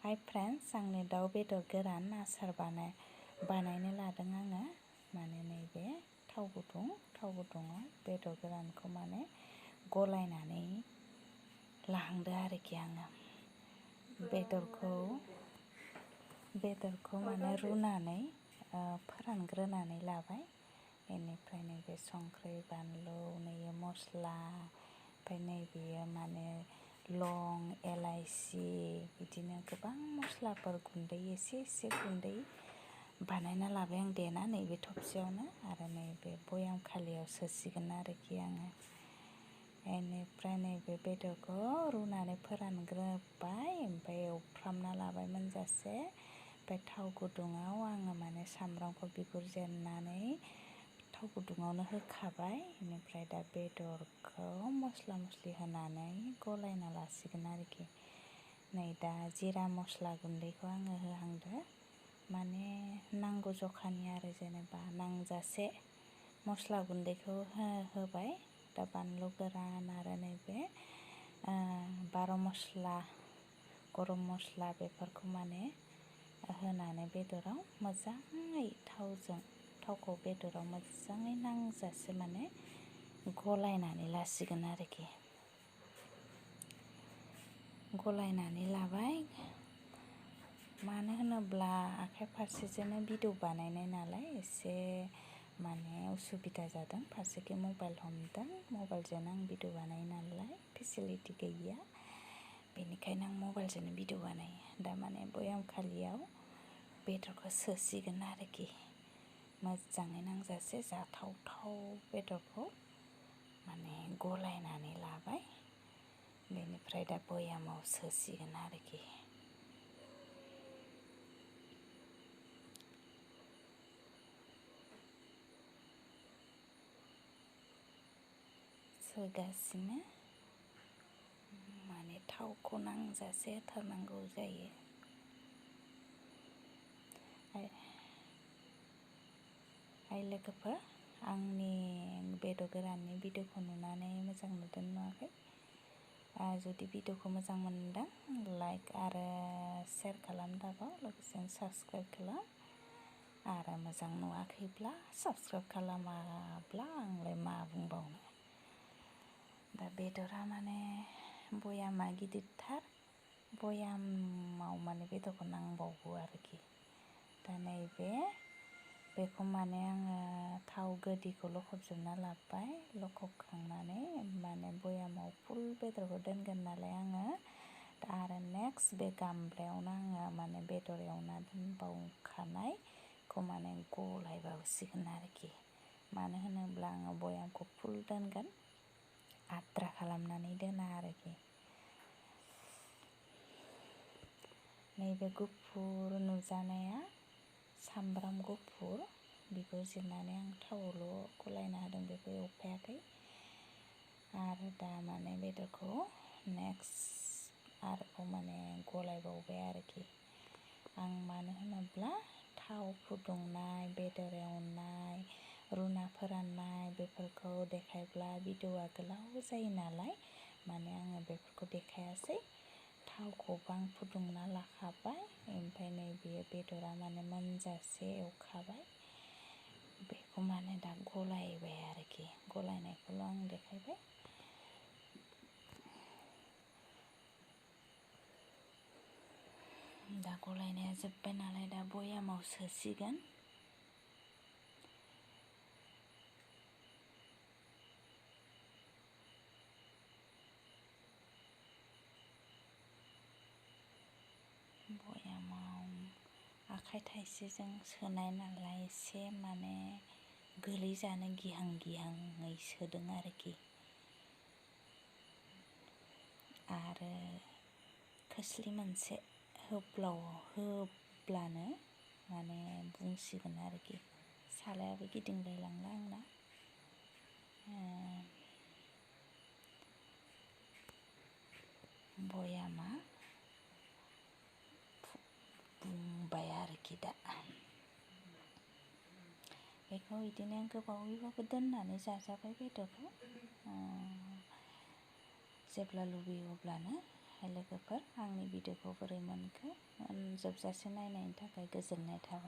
हाय फ्रेन्ड्स, आंनि दाउ बेदर गोरान आसार बानायनो लादों आङो। माने नैबे थाव गुदुङाव बेदर गोरानखौ माने गलायनानै लाहांदो आरोखि आङो। बेदरखौ माने रुनानै फोरानग्रोनानै लाबाय। बेनिफ्राय नैबे संख्रि बानलु नैबे मस्ला, ओमफ्राय नैबेयो माने लं एलाइसि बिदिनो गोबां मस्लाफोर गुन्दै एसे गुन्दै बानायना लाबाय आं देनानै बे थबसियावनो। आरो नैबे बयाम खालियाव सोसिगोन आरोखि आङो। बेनिफ्राय नैबे बेदरखौ रुनानै फोरानग्रोबाय, ओमफ्राय एवफ्रामना लाबाय मोनजासे। ओमफ्राय थाव गुदुङाव आङो माने सामब्रामखौ बिगुर जेननानै थाव गुदुङावनो होखाबाय। बेनिफ्राय दा बेदरखौ मस्ला मस्लि होनानै गलायना लासिगोन आरोखि। नै दा जिरा मस्ला गुन्दैखौ आङो होहांदो, माने नांगौ जखानि आरो जेनेबा नांजासे मस्ला गुन्दैखौ होबाय। दा बानलु गोरान आरो नैबे बार' मस्ला गरम मस्ला बेफोरखौ माने होनानै बेदराव मोजाङै थावखौ बेदराव मोजाङै नांजासे माने गलायनानै लासिगोन आरोखि। गलायनानै लाबाय, मानो होनोब्ला आखाइ फारसेजोंनो भिडिअ बानायनाय नालाय एसे माने उसुबिदा जादों। फारसेखै मबाइल हमदों, मबाइलजोंनो आं भिडिअ बानायो नालाय फेसिलिटि गैया, बेनिखायनो आं मबाइलजोंनो भिडिअ बानायो। दा माने बयाम खालियाव बेदरखौ सोसिगोन आरोखि। मोजाङै नांजासे जाथावथाव बेदरखौ माने गलायनानै लाबाय। बेनिफ्राय दा बयामाव सोसिगोन आरोखि। सोगासिनो, माने थावखौ नांजासे होथारनांगौ जायो। हाय लोगोफोर, आंनि बेदर गोराननि भिडिअखौ नुनानै मोजां नुदों नुवाखै? जुदि भिडिअखौ मोजां मोनदों लाइक आरो शेयार खालाम दाबाव, लोगोसेनो साबस्क्राइब खालाम। आरो मोजां नुवाखैब्ला साबस्क्राइब खालामाब्ला आंलाय मा बुंबावनो। दा बेदरा माने बयामा गिदिरथार, बयामाव माने बेदरखौ नांबावगौ आरोखि। दा बेखौ माने आङो थाव गोदिखौ लखबजोबना लाबाय। लखबखांनानै माने बयामाव फुल बेदरखौ दोनगोन नालाय आङो। दा आरो नेक्स्ट बे गामलायावनो आङो माने बेदर एवना दोनबावखानायखौ माने गलायबावसिगोन आरोखि। मानो होनोब्ला आङो बयामखौ फुल दोनगोन, आद्रा खालामनानै दोना आरोखि। नैबे गुफुर नुजानाया सामब्राम गुफुर बिगुर जिरनानै आं थावआवल' गलायना होदों, बेखौ एवफायाखै। आरो दा माने बेदरखौ नेक्स्ट आरोबाव माने गलायबावबाय आरोखि आं। मानो होनोब्ला थाव फुदुंनाय, बेदर एवनाय, रुना फोराननाय बेफोरखौ देखायब्ला भिडिअआ गोलाव जायो नालाय, माने आङो बेफोरखौ देखायासै। थावखौबो आं फुदुंना लाखाबाय, ओमफ्राय नैबे बेदरा माने मोनजासे एवखाबाय। बेखौ माने दा गलायबाय आरोखि, गलायनायखौल' आं देखायबाय। दा गलायनाया जोब्बाय नालाय दा बयामाव सोसिगोन। बयामाव आखाइ थाइसेजों सोनाय नालाय एसे माने गोलैजानो गिहाङै सोदों आरोखि। आरो खोस्लि मोनसे होब्लानो माने बुंसिगोन आरोखि। सालायाबो गिदिंलायलांला आंना। बयामा बुंबाय आरोखि दा। बेखौ बिदिनो गोबावैबाबो दोननानै जाजाबाय बेदरखौ। जेब्ला लुबैयो अब्लानो लोगोफोर आंनि भिडिअखौ बोरै मोनखो जोबजासे नायनायनि थाखाय गोजोननाय थाबाय।